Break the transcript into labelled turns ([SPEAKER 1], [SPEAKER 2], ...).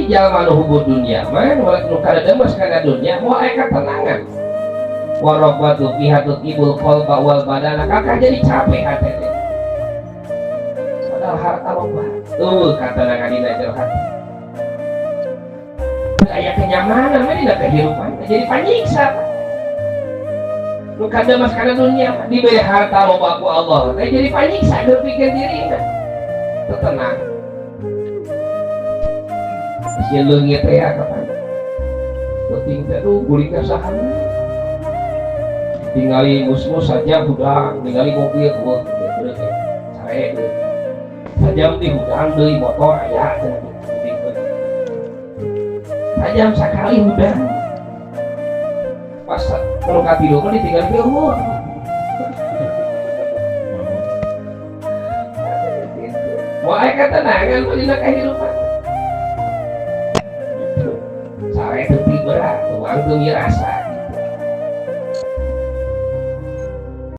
[SPEAKER 1] Jadi jalma nu hubud dunya mah nu kadademes kana dunya moal aya katenangan. Wa rabbatu fiha tutibul qalba wal badana, kakak jadi capek hati teh. Padahal harta loba. Tuh katenangan dina jero hati. Teu aya kenyamanan mah dina kehidupan, jadi panyiksa. Nu kademes kana dunya mah diberi harta loba ku Allah teh jadi panyiksa berpikir dirina. Teu tenang. Sieun leungit teh ya kapan. Penting teh duh guling teh saha. Tingali mus-mus saja hudang, tingali mobil wah gitu teh. Sare deui. Sajam di hudang deui motor aya cenah gitu. Sajam sakali hudang. Pas nu katilu mah ditinggal ge eueuh. Moal aya katenangan mah dina kahirupan. Sare teu berat, tuang teu mirasa.